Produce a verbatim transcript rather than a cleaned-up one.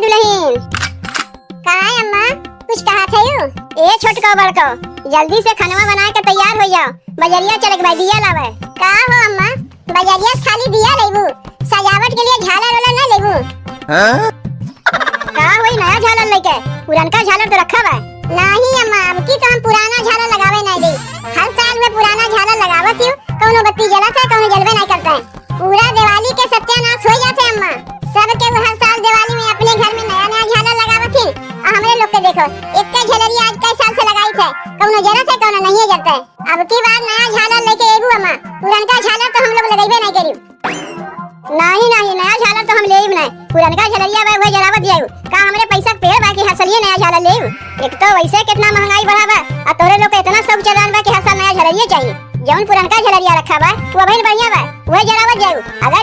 दुलहिन। का है अम्मा, कुछ कहत हयू? ए छोटको बड़को, जल्दी से खनवा बनाइ के तैयार होइ जाओ, बजरिया चले के बा, दिया लावे। का हो अम्मा, बजरिया से खाली दिया लेबू, सजावट के लिए झालर वालर ना लेबू? हाँ? का होई नया झालर लइके, पुरनका झालर तो रखा बा। नाहीं अम्मा, अबकी तो हम पुराना झालर लगावे नाहीं देई। हर साल उहे पुराना झालर लगावत ही, कउनो बत्ती जलत है, कउनो जलबे नाहीं करत है। पूरा दिवाली के सत्यानाश होइ जात है अम्मा। सब केहू हर साल दिवाली में अपने घर में नया नया झालर लगावत ही, आ हमरे लोग के देखो, एक्के झलरिया आज कई साल से लगाइत है, कउनो जरत है, कउनो नाहीं जरत है। अबकी बार नया झालर लइके अइबू अम्मा, पुरनका झालर तो हम लोग लगइबे नाहीं करिब। नाहीं, नाहीं, नया झालर तो हम लेइब नाहीं, पुरनका झलरिया बा, उहे जरावत जाइब। का हमरे पैसा के पेड़ बा कि हर सलिए नया झालर लेइब? एक तो वइसे केतना महँगाई बढ़ा बा, आ तोहरे लोग के एतना शौक चढ़ान बा कि हर साल नया झलरिए चाही। जउन पुरनका झलरिया रखा बा, उ अबहिन बढ़िया बा, उहे जरावत जाइब। अगर